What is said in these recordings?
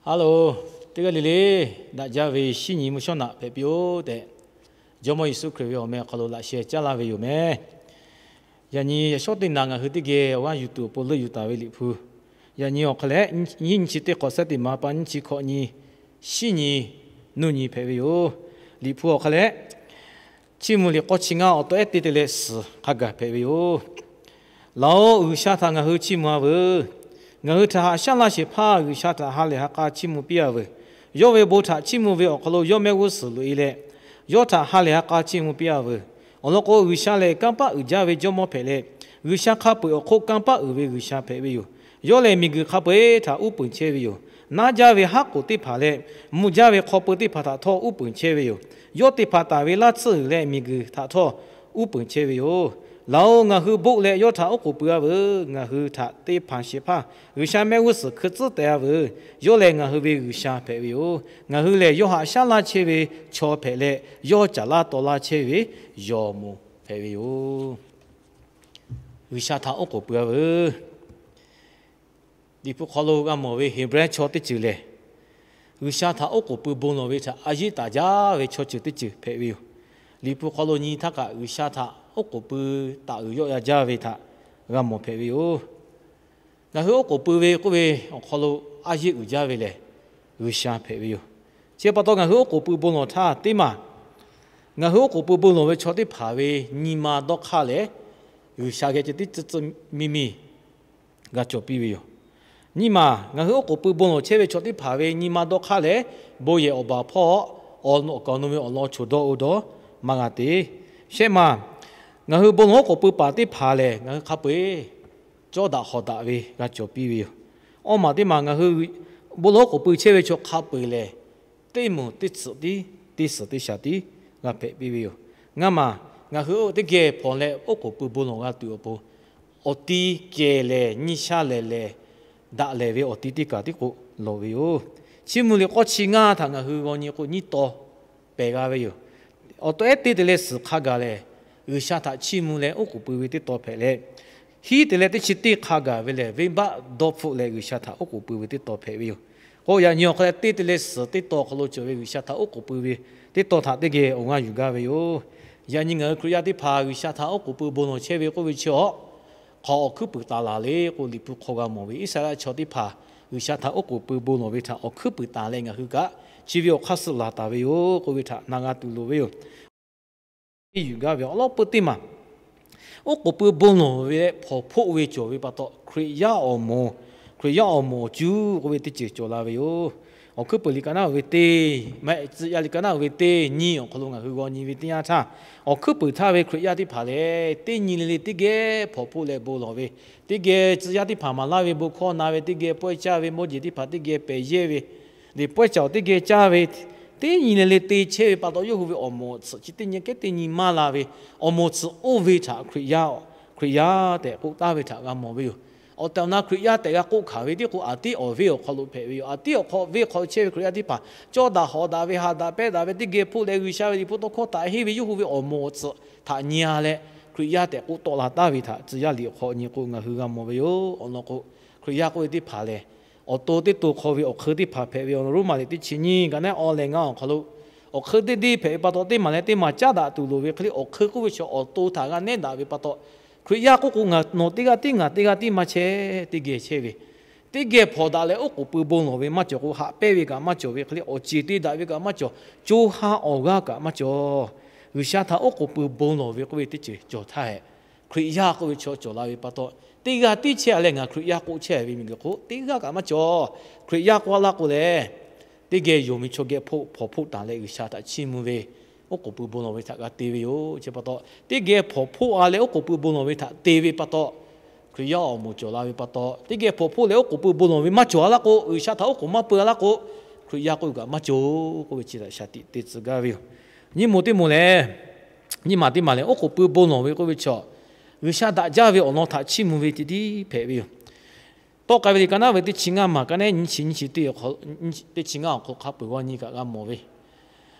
Aˬ loˬ, teˇ g'aˇ le le daꞈ jaˇ ve shinˉ nyi mvuhˇ shawˉ naꞈ hpehꞈ piˇ-oˆ tehꞈ, Jawˇmawˇ Yeˍsuˆ Hkriꞈ ve awˬ meh awˬ hk'aw lo laꞈ sheh caˉ laˇ ve yoˬ meh. Yaꞈ nyi yaꞈ shawˉ teˇ naꞈ ngaˬ hui teˇ geh awˬ g'aˇ yuˬ tuˬ awˬ pon leuˆ yuˬ taˍ ve Liꞈ hpu, yaꞈ nyi awˬ hk'a lehˬ, nyiˇ nyi chi teˇ hk'awꞈ sehˉ teꞈ maˍ pa nyiˇ chi hkawꞈ nyi, shinˉ nyi, nuˇ nyi hpehꞈ ve yoˬ. Liꞈ hpu awˬ hk'a lehˬ, Chiˇ mvuh liꞈ k'awˇ chi ngaˇ awˬ taw ehˉ teˇ te leh suhˍ hk'a gaˬ hpehꞈ ve yoˬ. Laˬ-oˬ, G'uiˬsha htaꞈ ngaˬ hui chiˇ mvuh-a veuˬ. Ngaˬ hui htaꞈ haꞈ shaˉ laˇ shehˍ hpaˇ G'uiˬsha htaꞈ ha lehˬ ha k'a chiˇ mvuh piˇ-a veuˬ. Yawˇ ve bon htaꞈ chiˇ mvuh ve awˬ hk'aw lo yawˇ mehˆ g'uˇ suhˍ loꞈ-e leh, yawˇ htaꞈ ha lehˬ ha k'a chiˇ mvuh piˇ-a veuˬ. Awˬ lawn k'o, G'uiˬsha lehˬ kanˇ paˆ uiˍ jaˇ ve Jawˇmawˇ hpehꞈ leh, G'uiˬsha hk'a peu-eˬ awˬ hk'oˆ kanˇ paˆ uiˍ ve G'uiˬsha hpehꞈ ve yoˬ. Yawˇ lehˬ miˬguiˬ hk'a peu-eˬ htaꞈ uˉ peunˍ chehˇ ve yoˬ. Naˉ jaˇ ve haˉ k'oˍ teˇ hpaˍ leh, mvuh jaˇ ve hk'aw peu teˇ hpaˍ htaꞈ htawˇ uˉ peunˍ chehˇ ve yoˬ. Yawˇ te hpanˍ taˍ ve laˇ tsuhˇ uiˍ leh miˬguiˬ htaꞈ htawˇ uˉ peunˍ chehˇ ve yoˬ. Laˬ-oˬ, ngaˬ hui boˆ leh yawˇ htaꞈ oˉ k'oˍ pui-a veuˬ. Ngaˬ hui htaꞈ teˇ hpaˍ shehˍ hpaˇ G'uiˬsha mehˆ g'uˇ suhˍ hkui tcuhˉ teh-a veuˬ. Yawˇ lehˬ ngaˬ hui ve G'uiˬsha hpehꞈ ve yoˬ. Ngaˬ hui lehˬ yawˇ haꞈ shaˉ laˇ chehˇ ve chaw hpehꞈ leh, yawˇ caˍ laˇ taw laˇ chehˇ ve yawˬ moˍ hpehꞈ ve yoˬ. G'uiˬsha htaꞈ oˉ k'oˍ pui-a veuˬ. Liꞈ hpu hk'aw lo g'a mawˬ ve Heˍbrehˇ chaw teˇ ceuˬ lehˬ, G'uiˬsha htaꞈ oˉ k'oˍ pui bon lawˬ ve htaꞈ a yiˆ taˍ jaˇ ve chaw ceuˬ teˇ ceuˬ hpehꞈ ve yoˬ. Liꞈ hpu hk'aw lo nyi htaˇ kaꞈ G'uiˬsha htaꞈ oˉ k'oˍ pui taˍ uiˍ yawˆ ya jaˇ ve htaꞈ g'a mawˬ hpehꞈ ve yoˬ. Ngaˬ hui oˉ k'oˍ pui ve k'oˆ ve awˬ hk'aw lo a yiˆ uiˍ jaˇ ve lehˬ, G'uiˬsha hpehꞈ ve yoˬ. Chi pa taw ngaˬ hui oˉ k'oˍ pui bon lawˬ htaˇ teˇ maˬ, ngaˬ hui oˉ k'oˍ pui bon lawˬ ve chaw teˇ hpaˍ ve nyi ma dawˇ hk'aˇ lehˬ, G'uiˬsha geh ceh tiˉ tcuh tcuh miˇ miˇ g'a cawˬ piˇ ve yoˬ. Nyiˇ maˬ, ngaˬ hui oˉ k'oˍ pui bon lawˬ chehˇ ve chaw teˇ hpaˍ ve nyi ma dawˇ hk'aˇ lehˬ, bon yehˬ awˬ baˬ hpawˇ awˬ kaˍ awˬ nu ve awˬ lawn choˬ dawˇ oˇ dawˇ maˇ g'a te. Shehˆ maˬ, ngaˬ hui bon lawˬ oˉ k'oˍ pui paˍ teˇ hpaˍ lehˬ, ngaˬ hui hk'a peu-eˬ cawˇ daꞈ hawˍ daꞈ ve g'a cawˬ piˇ ve yoˬ. Awˇ maˬ teˇ maˬ, ngaˬ hui bon lawˬ oˉ k'oˍ pui chehˇ ve chaw hk'a peu-eˬ lehˬ, teˇ moˍ teˇ tsuhꞈ tiˉ, teˇ suhˍ teˇ shaˍ tiˉ g'a hpehꞈ piˇ ve yoˬ. Ngaˇ maˬ, ngaˬ hui oˇ teˇ geh hpawnˬ leh oˉ k'oˍ pui bon lawˬ g'a tuˬ awˬ pon, awˬ ti kehˬ lehˬ nyiˇ shaˉ lehˬ lehˬ, daꞈ lehˬ ve awˬ ti teˇ kaˬ tiˉ k'o lawˬ ve yoˬ. Chiˇ mvuh liꞈ k'awˇ chi ngaˇ htaꞈ ngaˬ hui g'aw nyi k'o, nyiˇ taw pehˬ g'a ve yoˬ. Awˬ taw ehˉ teˇ te leh suhˍ hk'a gaˬ lehˬ, G'uiˬsha htaꞈ chiˇ mvuh leh oˉ k'oˍ pui ve teˇ taw hpehꞈ leh, hiˉ te leh teˇ chi teˇ hk'a gaˬ ve lehˬ, venˇbaˆ dawˇ hpfuhˆ leh G'uiˬsha htaꞈ oˉ k'oˍ pui ve teˇ taw hpehꞈ ve yoˬ. K'o, yaꞈ nyi awˬ hk'aw leh teˇ te leh suhˍ teˇ taw hk'aw lo cawˬ ve G'uiˬsha htaꞈ oˉ k'oˍ pui ve teˇ taw htaꞈ teˇ geh awˬ g'aˇ yuˬ gaˇ ve yoˬ. Yaꞈ nyi ngaˬ hui Hkriꞈ yaˇ teˇ hpaˍ G'uiˬsha htaꞈ oˉ k'oˍ pui bon lawˬ chehˇ ve k'oˆ ve chi awˬ hk'aˬ awˬ hkuiˉ puiˍ taˍ laˬ le k'o, Liꞈ hpu hk'aw g'a mawˬ ve Iˉsaˍreˍlaˆ chaw teˇ hpaˍ G'uiˬsha htaꞈ oˉ k'oˍ pui bon lawˬ ve htaꞈ awˬ hkuiˉ puiˍ taˍ leh ngaˬ hui kaꞈ chi ve awˬ hk'aˇ suh laˬ taˍ ve yoˬ k'oˆ ve htaꞈ na g'a tuˬ loˍ ve yoˬ. Yuˬ gaˇ ve awˬ lawn peuˇ teˇ maˬ, oˉ k'oˍ pui bon lawˬ ve leh hpawnˬ hpoˆ ve cawˬ ve pa taw, Hkriꞈ yaˇ awˬ moˍ, Hkriꞈ yaˇ awˬ moˍ awˬ cuˇ k'oˆ ve teˇ ceuˬ cawˬ la ve yoˬ. Awˬ hkuiˉ puiˍ liꞈ ka naˉ uiˍ ve teˇ, maˇ heˆ, Tcuh yaˇ liꞈ ka naˉ uiˍ ve teˇ nyi awˬ hk'aw lo ngaˬ hui g'aw nyi ve teˇ yanˇ htaˇ, awˬ hkuiˉ puiˍ htaˇ ve Hkriꞈ yaˇ teˇ hpaˍ lehˬ, teˇ nyi le le teˇ geh hpawnˬ hpoˆ leh bon lawˬ ve, teˇ geh tcuh yaˇ teˇ hpaˍ maˍ laˇ ve bon hkawˇ na ve, teˇ geh pawehˇ caˇ ve mawˇ jeˬ teˇ hpaˍ teˇ geh pehˬ yehˇ ve, liꞈ pawehˇ caˍ awˬ teˇ geh caˇ ve, teˇ nyi le le te chehˇ ve pa taw, yawˇ hui ve awˬ moˍ awˬ tsuhꞈ chi teˇ nyi kehˉ teˇ nyi maˇ la ve, awˬ moˍ awˬ tsuhꞈ oˇ ve htaꞈ Hkriꞈ yaˇ, Hkriꞈ yaˇ tehꞈ k'oˆ taˍ ve htaꞈ g'a mawˬ ve yoˬ. Awˬ tehˬ awˬ na Hkriꞈ yaˇ tehꞈ g'a k'oˆ hkanˍ ve teˇ k'o, aˬ tiˉ awˬ venˇ awˬ hk'aw lo hpehꞈ ve yoˬ. Aˬ tiˉ awˬ hk'aw venˇ hk'aw chehˇ ve Hkriꞈ yaˇ teˇ hpaˍ cawˇ daꞈ hawˍ daꞈ ve, haꞈ daꞈ pehnˇ daꞈ ve, teˇ geh hpoˆ leh G'uiˬsha ve liꞈ hpu tawˇ hkawˇ htaꞈ henˇ ve yawˇ hui ve awˬ moˍ awˬ tsuhꞈ htaꞈ nyi-a leh, Hkriꞈ yaˇ tehꞈ k'oˆ tawˆ la taˍ ve htaꞈ tcuh yaˇ liꞈ awˬ hk'aw nyi k'o ngaˬ hui g'a mawˬ ve yoˬ. Awˬ lawn k'o, Hkriꞈ yaˇ k'oˆ ve teˇ hpaˍ lehˬ, awˬ to teˇ to hk'aw ve awˬ hk'eun teˇ hpaˍ hpehꞈ ve yoˬ. Roˉmaꞈ liꞈ teˇ chi nyiˇ ka naˉ awˇ leh ngaˇ awˬ hk'aw lo, awˬ hk'eun teˇ deˇ hpehꞈ ve pa taw, teˇ maˬ leh teˇ maˬ caˉ daꞈ tuˬ loˍ ve hk'e le, awˬ hk'eun k'oˆ ve chaw awˬ to htaꞈ g'a nehˉ daꞈ ve pa taw, Hkriꞈ yaˇ k'oˆ k'o ngaˬ nawˬ teˇ g'aˇ tiˉ ngaˬ teˇ g'aˇ tiˉ maˇ chehˇ, teˇ geh chehˇ ve, teˇ geh hpawnˬ daꞈ leh oˉ k'oˍ pui bon lawˬ ve maˇ cawˬ k'o, haꞈ pehnˇ ve kaꞈ maˇ cawˬ ve hk'e le, awˬ ceˬ te daꞈ ve kaꞈ maˇ cawˬ, co ha awˬ g'aˇ kaꞈ maˇ cawˬ. G'uiˬsha htaꞈ oˉ k'oˍ pui bon lawˬ ve k'oˆ ve teˇ ceuˬ cawˬ htaˇ hehꞈ, Hkriꞈ yaˇ k'oˆ ve chaw cawˬ la ve pa taw, teˇ g'aˇ tiˉ chehˇ-a leh ngaˬ Hkriꞈ yaˇ k'oˆ chehˇ ve miˬguiˬ hk'oˆ teˇ g'aˇ kaꞈ maˇ cawˬ. Hkriꞈ yaˇ k'oˆ laˇ k'o lehˬ, teˇ geh yonˍ ve chaw geh hpawnˬ hpoˆ taˍ leh G'uiˬsha htaꞈ chiˇ mvuh ve, oˉ k'oˍ pui bon lawˬ ve htaꞈ g'a te ve yoˬ. Chi pa taw, teˇ geh hpawnˬ hpoˆ-a leh oˉ k'oˍ pui bon lawˬ ve htaꞈ te ve pa taw, Hkriꞈ yaˇ awˬ moˍ cawˬ la ve pa taw, teˇ geh hpawnˬ hpoˆ leh oˉ k'oˍ pui bon lawˬ ve maˇ cawˬ-a laˇ k'o, G'uiˬsha htaꞈ oˉ k'oˍ maˇ pui-a laˇ k'o, Hkriꞈ yaˇ k'oˆ ve kaꞈ maˇ cawˬ k'oˆ ve chi htaꞈ shaˍ tiꞈ te tcuh gaˇ ve yoˬ. Nyiˇ moˍ teˇ moˍ lehˬ, nyiˇ maˬ teˇ maˬ lehˬ, oˉ k'oˍ pui bon lawˬ ve k'oˆ ve chaw, G'uiˬsha daꞈ jaˇ ve awˬ lawn htaꞈ chiˇ mvuh ve tiꞈ tiˉ hpehꞈ ve yoˬ. Tawˆ k'ai ve liꞈ ka naˉ ve teˇ chi ngaˇ maˬ ka naˉ nyiˇ chi nyiˇ chi teˇ, teˇ chi ngaˇ awˬ hk'aw hk'a peu-eˬ g'aw nyi kaꞈ g'a mawˬ ve,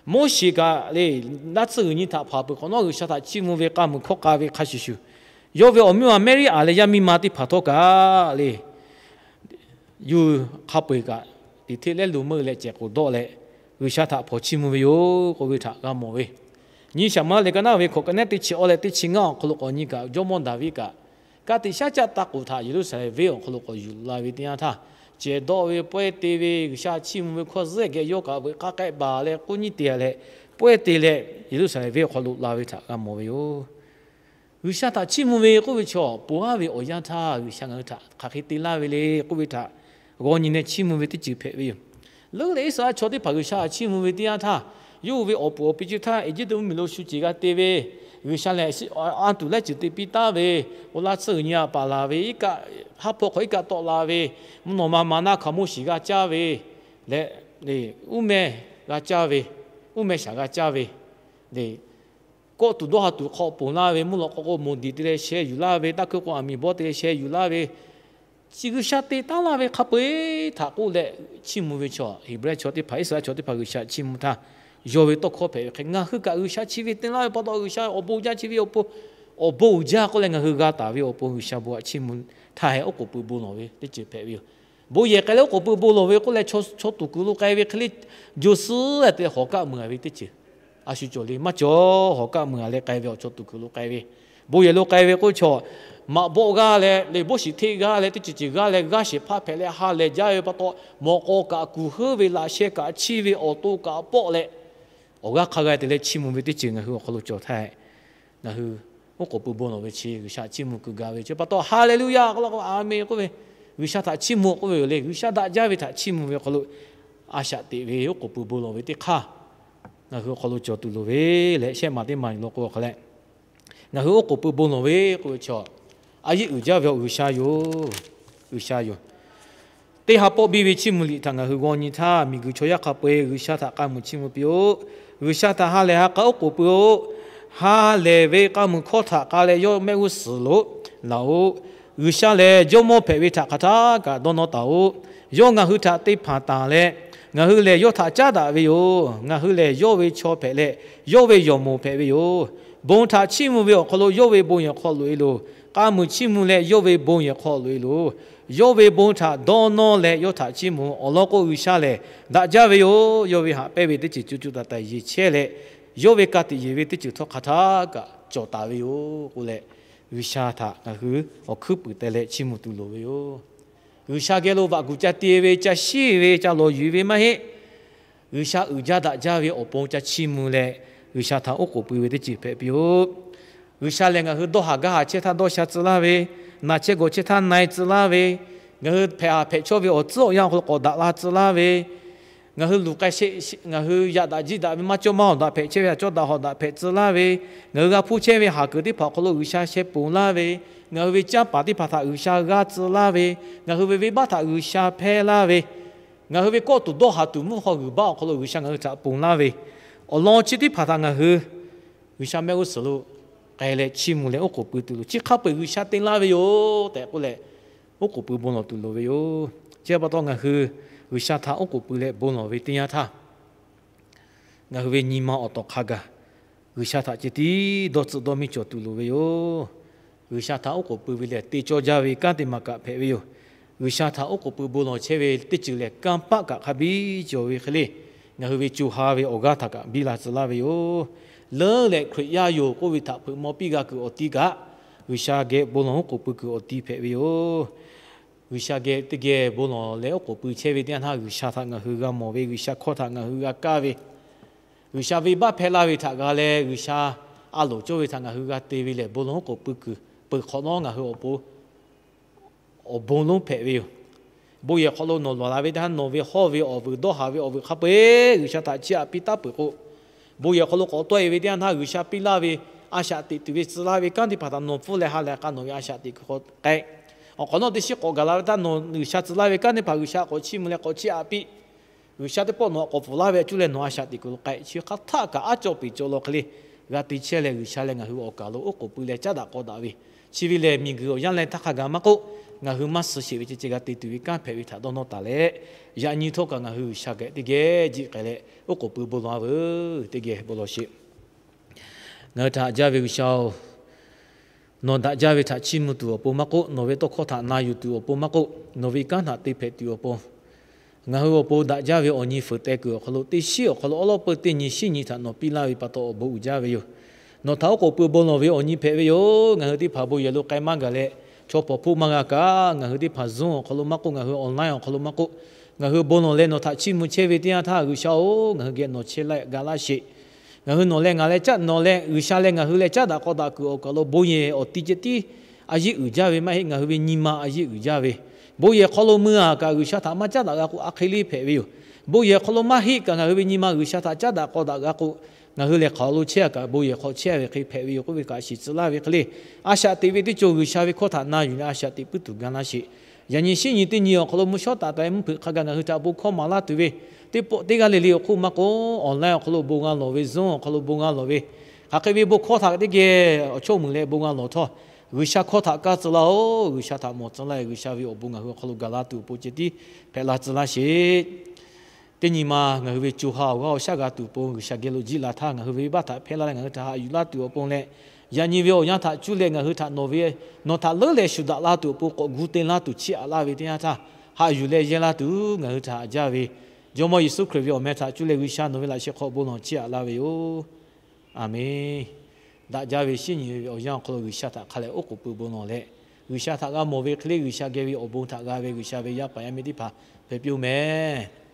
Moˉseˍ kaꞈ le, laˇ tsuhˇ g'uiˬ nyi htaꞈ hpanˍ peuˬ hk'awꞈ nawˉ, G'uiˬsha htaꞈ chiˇ mvuh ve k'a muiˬ hkawˇ k'a ve hk'a shuˍ shuˍ, yawˇ ve awˬ miˇ ma Meˇriˆaꞈ leh yaˇ miˇ ma teˇ hpaˍ htawˇ kaꞈ le, yuˬ hk'a peu-eˬ kaꞈ tiˍ hteˆ lehˉ lo meuˇ leh cehˬ k'oˍ dawˆ leh, G'uiˬsha htaꞈ hpawnˬ chiˇ mvuh ve yoˬ k'oˆ ve htaꞈ g'a mawˬ ve. Nyi Saˍmo liꞈ ka naˉ ve hkawꞈ ka nehˉ teˇ chi awˇ leh teˇ chi ngaˇ awˬ hk'aw lo k'awꞈ nyi kaꞈ, jawˇmawˇ Daˍviˆ kaꞈ ka tiꞈ shaˉ caˆ taˇ k'oˍ htaꞈ Yeˍruˆsaˍlehnˍ venˇ awˬ hk'aw lo k'awꞈ yuˬ la ve teˇ yanˇ htaˇ, cehˬ dawˆ ve, pawehˇ te ve, G'uiˬsha chiˇ mvuh ve hkawˇ zuhˆ geh yawˇ kaꞈ veuꞈ k'aˇ k'ehˆ baˬ leh k'oˆ nyiˉ te leh, pawehˇ te leh Yeˍruˆsaˍlehnˍ venˇ awˬ hk'aw lo la ve htaꞈ g'a mawˬ ve yoˬ. G'uiˬsha htaꞈ chiˇ mvuh ve k'oˆ ve chaw, ponˬ aˉ ve awˬ yanˇ htaˇ G'uiˬsha ngaˬ hui htaꞈ hk'aˬ hk'e te laˇ ve le k'oˆ ve htaꞈ g'aw nyi leh chiˇ mvuh ve teˇ ceuˬ hpehꞈ ve yoˬ. Leuˉ leh Iˉsaˍreˍlaˆ chaw teˇ hpaˍ G'uiˬsha htaꞈ chiˇ mvuh ve teˇ yanˇ htaˇ, yawˇ hui ve awˬ puˍ awˬ pi ceuˬ htaˇ Eˇjiˇtuꞈ mvuhˇmiˬ lo shu ceˬ g'a te ve, G'uiˬsha lehˬ anˇ tuˬ laiˉ ceuˬ te piˇ taˉ ve, oˇ laˇ tsuhˇ g'uiˬ nyi a paˍ laˬ ve, iˉ kaˆ, haˉ hpawˇ hk'awꞈ iˉ kaˆ tawˆ la ve, mvuhˇ naw ma maˍ naˆ hkaoˍmonˇ shiˍ g'a caˇ ve, leh uˉ mehˇ g'a caˇ ve, uˉ mehˇ shaˍ g'a caˇ ve, kawˆ tuˬ dawˇ ha tuˬ hk'aw ponˬ laˇ ve, mvuhˇ lawꞈ k'aw k'o moˍ diˍ te leh sheh yuˬ laˇ ve, taˇ hkuˇ k'o aˬ miˍ bawˇ te leh sheh yuˬ laˇ ve, chi G'uiˬsha te taˉ laˇ ve hk'a peu-eˬ htaꞈ k'oˆ leh chiˇ mvuh ve chaw, Heˍbrehˇ chaw teˇ hpaˍ, Iˉsaˍreˍlaˆ chaw teˇ hpaˍ G'uiˬsha chiˇ mvuh htaˇ, yawˇ ve tawˇ hkawˇ hpehꞈ ve hk'e, ngaˬ hui kaꞈ G'uiˬsha chi ve te laˇ ve pa taw, G'uiˬsha awˬ bon jaˇ, chi ve awˬ pon awˬ bon uiˍ jaˇ k'oˆ leh ngaˬ hui g'a taˍ ve awˬ pon G'uiˬsha bon htaꞈ chiˇ mvuh htaˇ hehꞈ oˉ k'oˍ pui bon lawˬ ve teˇ ceuˬ hpehꞈ ve yoˬ. Bon yehˬ k'ai leh oˉ k'oˍ pui bon lawˬ ve k'oˆ leh, chaw tuˍ kuiˬ lo k'ai ve hk'e le, jo suhˉ te leh hawˍ kaˆ mui a ve teˇ ceuˬ, a shu cawˬ le maˇ cawˬ. Hawˍ kaˆ mui a leh k'ai ve awˬ chaw tuˍ kuiˬ lo k'ai ve, bon yehˬ lo k'ai ve k'oˆ ve chaw, maꞈ bawˆ g'aˇ leh le, boˇ shiˍ hteˆ g'aˇ leh teˇ ceuˬ ceuˬ g'aˇ leh g'aˇ shehˍ hpaˇ hpehꞈ leh ha lehˬ jaˇ ve pa taw, mawꞈ k'aw kaꞈ kuˬ heuˉ ve, laꞈ sheh kaꞈ chiˇ ve, awˬ to kaꞈ pawˆ leh, awˬ g'aˇ hk'a g'a te leh chiˇ mvuh ve teˇ ceuˬ ngaˬ hui awˬ hk'aw lo cawˬ htaˇ, ngaˬ hui oˉ k'oˍ pui bon lawˬ ve chi G'uiˬsha chiˇ mvuh kuiˬ gaˬ ve chi pa taw, Haˍleˍluˇyaˇ k'oˆ la k'o, Aˍmenˍ k'oˆ ve, G'uiˬsha htaꞈ chiˇ mvuh k'oˆ ve yoˬ le. G'uiˬsha daꞈ jaˇ ve htaꞈ chiˇ mvuh ve awˬ hk'aw lo a shaꞈ teꞈ ve oˉ k'oˍ pui bon lawˬ ve teˇ hk'aˇ ngaˬ hui awˬ hk'aw lo cawˬ tuˬ loˍ ve leh, shehˆ maˬ teˇ maˬ lo k'o hk'a leh, ngaˬ hui oˉ k'oˍ pui bon lawˬ ve k'oˆ ve chaw, a yeˆ uiˍ jaˇ ve awˬ G'uiˬsha yoˬ. G'uiˬsha yoˬ. Teˇ ha pawˆ biˇ ve chiˇ mvuh liꞈ htaꞈ ngaˬ hui g'aw nyi htaˇ, miˬguiˬ chaw yaˇ hk'a peu-eˬ G'uiˬsha htaꞈ k'a muiˬ chiˇ mvuh piˇ-oˆ. G'uiˬsha htaꞈ ha lehˬ ha k'a oˉ k'oˍ pui-oˆ. Ha lehˬ ve k'a muiˬ hkawˇ htaꞈ k'a leh yawˇ mehˆ g'uˇ suhˍ lo laˬ-oꞈ. G'uiˬsha lehˬ jawˇmawˇ hpehꞈ ve htaꞈ hk'aˬ htaˇ kaꞈ dawˇ nawˇ taˍ-oꞈ. Yawˇ ngaˬ hui htaꞈ te hpanˍ taˍ leh, ngaˬ hui lehˬ yawˇ htaꞈ caˉ daꞈ ve yoˬ. Ngaˬ hui lehˬ yawˇ ve chaw hpehꞈ leh, yawˇ ve yawˬ moˍ hpehꞈ ve yoˬ. Bon htaꞈ chiˇ mvuh ve awˬ hk'aw lo yawˇ ve bon yehˬ hk'aw loꞈ-e loˬ. K'a muiˬ chiˇ mvuh leh yawˇ ve bon yehˬ hk'aw loꞈ-e loˬ. Yawˇ ve bon htaꞈ dawˇ nawˇ leh yawˇ htaꞈ chiˇ mvuh. Awˬ lawn k'o, G'uiˬsha lehˬ daꞈ jaˇ ve yoˬ. Yawˇ ve haꞈ pehnˇ ve teˇ ceuˬ co co taiˍ taiˍ yeˬ chehˇ leh, yawˇ ve ka tiꞈ yeˬ ve teˇ ceuˬ htawˇ hk'aˬ htaˇ kaꞈ cawˬ taˍ ve yoˬ k'oˆ leh, G'uiˬsha htaꞈ ngaˬ hui awˬ hkuiˉ puiˍ teh leh chiˇ mvuh tuˬ loˍ ve yoˬ. G'uiˬsha geh lo vaꞈ kuˬ ca te ve, ca shiˉ ve, ca lawˬ yuˬ ve maˇ heˆ. G'uiˬsha uiˍ jaˇ daꞈ jaˇ ve awˬ pon ca chiˇ mvuh leh, G'uiˬsha htaꞈ oˉ k'oˍ pui ve teˇ ceuˬ hpehꞈ piˇ-oˆ. G'uiˬsha lehˬ ngaˬ hui dawˇ haˍ gaˇ haˍ chehˇ htaˇ dawˇ sha tcuh laˇ ve, naˬ chehˇ gawˬ chehˇ htaˇ na-e tcuh laˇ ve, ngaˬ hui hpehꞈ haˍ hpehꞈ chawˇ ve awˬ tcuhˉ awˬ yanˇ awˬ hk'aw lo k'awꞈ daꞈ la tcuh laˇ ve, ngaˬ hui luˬ k'ai sheˆ, ngaˬ hui yaꞈ daꞈ jiˇ daꞈ ve maˇ cawˇ maˇ hawˍ daꞈ hpehꞈ chehˇ ve, haˍ cawˇ daꞈ hawˍ daꞈ hpehꞈ tcuh laˇ ve, ngaˬ hui g'a hpuˇ chehˇ ve haˍ kuiˬ teˇ hpaˍ awˬ hk'aw lo G'uiˬsha sheh ponˬ laˇ ve, ngaˬ hui ve canˇ paˍ teˇ hpaˍ htaꞈ G'uiˬsha g'aˇ tcuh laˇ ve, ngaˬ hui ve venˇbaˆ htaꞈ G'uiˬsha hpehˇ laˇ ve, ngaˬ hui ve kawˆ tuˬ dawˇ haˍ tuˬ mvuhˇ hk'aw g'uiˬ baˆ awˬ hk'aw lo G'uiˬsha ngaˬ hui htaꞈ ponˬ laˇ ve, awˬ lawn chi teˇ hpaˍ htaꞈ ngaˬ hui G'uiˬsha mehˆ g'uˇ suhˍ lo k'ai leh chiˇ mvuh leh oˉ k'oˍ pui tuˬ loˍ. Chi hk'a peu-eˬ G'uiˬsha te laˇ ve yoˬ tehꞈ k'oˆ leh, oˉ k'oˍ pui bon lawˬ tuˬ loˍ ve yoˬ. Chi pa taw ngaˬ hui G'uiˬsha htaꞈ oˉ k'oˍ pui leh bon lawˬ ve teˇ yanˇ htaˇ, ngaˬ hui ve nyi ma awˬ tawˍ hk'a gaˬ G'uiˬsha htaꞈ ceh tiˉ dawˇ tcuhˆ dawˇ miˇ cawˬ tuˬ loˍ ve yoˬ. G'uiˬsha htaꞈ oˉ k'oˍ pui ve lehˬ, te cawˇ jaˇ ve kanˉ teˇ maˬ kaꞈ hpehꞈ ve yoˬ. G'uiˬsha htaꞈ oˉ k'oˍ pui bon lawˬ chehˇ ve teˇ ceuˬ lehˬ, kanˇ paˆ kaꞈ hk'a biˇ cawˬ ve hk'e le, ngaˬ hui ve co ha ve awˬ g'aˇ htaꞈ kaꞈ biˇ la tcuh laˇ ve yoˬ. Leuˉ leh Hkriꞈ yaˇ yoˬ k'oˆ ve htaꞈ hpeuꞈ maw piˇ g'a kuiˬ awˬ ti kaꞈ, G'uiˬsha geh bon lawˬ oˉ k'oˍ pui kuiˬ awˬ ti hpehꞈ ve yoˬ. G'uiˬsha geh teˇ geh bon lawˬ leh oˉ k'oˍ pui chehˇ ve teˇ yanˇ htaˇ, G'uiˬsha htaꞈ ngaˬ hui g'a mawˬ ve, G'uiˬsha hkawˇ htaꞈ ngaˬ hui g'a kaˇ ve, G'uiˬsha venˇbaˆ hpehˇ laˇ ve htaꞈ g'a leh G'uiˬsha a loˍ cawˇ ve htaꞈ ngaˬ hui g'a te ve lehˬ, bon lawˬ oˉ k'oˍ pui kuiˬ peuˬ hk'awꞈ nawˉ ngaˬ hui awˬ pon awˬ bon lonˉ hpehꞈ ve yoˬ. Bon yehˬ hk'aw lo nawˬ lawˬ la ve teˇ yanˇ, nawˬ ve hawˇ ve awˬ vuiˬ, dawˇ haˍ ve awˬ vuiˬ hk'a peu-eˬ G'uiˬsha htaꞈ chiˇ aꞈ piˇ taˉ peuˬ k'o, bon yehˬ hk'aw lo k'awꞈ tawˆ e ve teˇ yanˇ htaˇ, G'uiˬsha piˇ laˇ ve a shaꞈ teꞈ tuˬ ve tcuh laˇ ve kanˉ teˇ hpaˍ htaꞈ nawˬ pfuhˇ leh ha lehˬ k'a nawˬ ve a shaꞈ teꞈ kuiˬ hk'aw k'ai. Awˬ hk'awꞈ nawˉ teˇ shiˉ k'awꞈ gaˬ la ve htaˇ, nawˬ G'uiˬsha tcuh laˇ ve kanˉ teˇ hpaˍ G'uiˬsha k'awꞈ chiˇ mvuh leh k'awꞈ chiˇ aꞈ piˇ. G'uiˬsha teˇ pawˆ nawˬ htaꞈ k'awꞈ pfuhˍ laˇ ve a cuˇ leh nawˬ a shaꞈ teꞈ kuiˬ lo k'ai. Chi hk'aˬ htaˆ kaꞈ aˉ cawˇ peˍ cawˬ law hk'e le g'a te chehˇ leh, G'uiˬsha leh ngaˬ hui awˬ kaˬ lo oˉ k'oˍ pui leh caˉ daꞈ k'aw daꞈ ve, chi ve lehˬ miˬguiˬ awˬ yanˇ leh htaˇ hk'a gaˬ maˇ k'oˆ, ngaˬ hui maˇ suh sheˍ ve ceh ceh g'a te tuˬ ve kanˉ hpehꞈ ve htaꞈ dawˇ nawˇ taˍ leh, yaꞈ nyi htawˇ kaꞈ ngaˬ hui G'uiˬsha geh teˇ geh jiˆ k'ai leh oˉ k'oˍ pui bon lawˬ-a veuˬ. Teˇ geh bon lawˬ sheˍ. Ngaˬ hui htaꞈ haꞈ jaˇ ve G'uiˬsha-oˬ, nawˬ daꞈ jaˇ ve htaꞈ chiˇ mvuh tuˬ awˬ pon maˇ k'oˆ, nawˬ ve tawˇ hkawˇ htaꞈ na yuˬ tuˬ awˬ pon maˇ k'oˆ, nawˬ ve kanˉ htaꞈ te hpehꞈ tuˬ awˬ pon Ngaˬ hui awˬ pon daꞈ jaˇ ve awˬ nyi fuiˍ teh kuiˬ awˬ hk'aw lo teˇ shinˉ awˬ hk'aw lo awˉ lawˉ peuˇ teˇ nyi shinˉ nyi htaꞈ nawˬ piˇ laˇ ve pa taw awˬ bon uiˍ jaˇ ve yoˬ. Nawˬ htaꞈ oˉ k'oˍ pui bon lawˬ ve awˬ nyi hpehꞈ ve yoˬ. Ngaˬ hui teˇ hpaˍ bon yehˬ lo k'ai maˇ gaˬ leh, chaw paw hpoˆ maˇ g'a kaꞈ, ngaˬ hui teˇ hpaˍ Zoom awˬ hk'aw lo maˇ k'oˆ, ngaˬ hui online awˬ hk'aw lo maˇ k'oˆ, ngaˬ hui bon lawˬ leh nawˬ htaꞈ chiˇ mvuh chehˇ ve teˇ yanˇ htaˇ, G'uiˬsha-oˬ, ngaˬ hui geh nawˬ chehˇ laˇ ga laˇ sheˍ. Ngaˬ hui nawˬ leh ngaˬ leh caˉ, nawˬ leh G'uiˬsha leh ngaˬ hui leh caˉ daꞈ k'aw daꞈ kuiˬ awˬ kaˬ lo bon yehˬ awˬ ti ceh tiˉ a yiˇ uiˍ jaˇ ve maˇ heˆ. Ngaˬ hui ve nyi ma a yiˇ uiˍ jaˇ ve, bon yehˬ hk'aw lo mui-a kaꞈ G'uiˬsha htaꞈ maˇ caˉ daꞈ g'a k'o, a hk'e le hpehꞈ ve yoˬ. Bon yehˬ hk'aw lo maˇ heˆ kaꞈ, ngaˬ hui ve nyi ma G'uiˬsha htaꞈ caˉ daꞈ k'aw daꞈ g'a k'o, ngaˬ hui lehˬ hk'aˬ lo chehˇ-a kaꞈ, bon yehˬ hk'aw chehˇ ve hk'e hpehꞈ ve yoˬ k'oˆ ve kaꞈ shiˍ tcuh laˇ ve hk'e le. A shaꞈ teꞈ ve teˇ cawˬ G'uiˬsha ve hkawˇ htaꞈ na yuˬ leh a shaꞈ teꞈ puiˉ tuˬ ga laˇ sheˍ. Yaꞈ nyi shinˉ nyi teˇ nyi awˬ hk'aw lo mvuhˇ shawˉ taˍ taˍ-e mvuhˇ hpeuꞈ hk'a gaˬ ngaˬ hui htaꞈ bon hkawˇ maˍ laˇ tuˬ ve, teˇ pawˆ teˇ g'aˇ le le awˬ hk'oˆ maˇ k'oˆ, online awˬ hk'aw lo bon g'a lawˬ ve, Zoom awˬ hk'aw lo bon g'a lawˬ ve, hk'aˬ hk'e ve bon hkawˇ htaꞈ teˇ geh awˬ chawˇ meuˍ leh bon g'a lawˬ htawˇ, G'uiˬsha hkawˇ htaꞈ kaˇ tcuh laˇ-oˬ. G'uiˬsha htaꞈ mawˬ tcuh laˇ-e. G'uiˬsha ve awˬ bon ngaˬ hui awˬ hk'aw lo gaˬ la tuˬ awˬ pon ceh tiˉ hpehꞈ la tcuh laˇ sheˍ. Teˇ nyi ma ngaˬ hui ve co ha awˬ g'aˇ awˬ shaˉ g'a tuˬ awˬ pon G'uiˬsha geh lo jiˆ la htaˇ, ngaˬ hui ve venˇbaˆ htaꞈ hpehˇ laˇ leh ngaˬ hui htaꞈ haꞈ yuˬ laˇ tuˬ awˬ pon leh, yaꞈ nyi ve awˬ yanˇ htaꞈ cuˇ leh ngaˬ hui htaꞈ nawˬ ve, nawˬ htaꞈ leuˉ leh shuˍ daꞈ la tuˬ awˬ pon k'awꞈ gu te laˇ tuˬ chiˇ aꞈ laˇ ve teˇ yanˇ htaˇ, haꞈ yuˬ leh yehˇ laˇ tuˬ ngaˬ hui htaꞈ haꞈ jaˇ ve Jawˇmawˇ Yeˍsuˆ Hkriꞈ ve awˬ meh htaꞈ cuˇ leh G'uiˬsha nawˬ ve laꞈ sheh hk'aw bon lawˬ chiˇ aꞈ laˇ ve yoˬ. A menˬ. Daꞈ jaˇ ve shinˉ nyi ve awˬ yanˇ awˬ hk'aw lo G'uiˬsha htaꞈ hk'a leh oˉ k'oˍ pui bon lawˬ leh, G'uiˬsha htaꞈ g'a mawˬ ve hk'e le G'uiˬsha geh ve awˬ bon htaꞈ g'a ve G'uiˬsha ve yaˇ paˍ yaˇ miˇ teˇ hpaˍ hpehꞈ piˇ-oˬ mehˍ.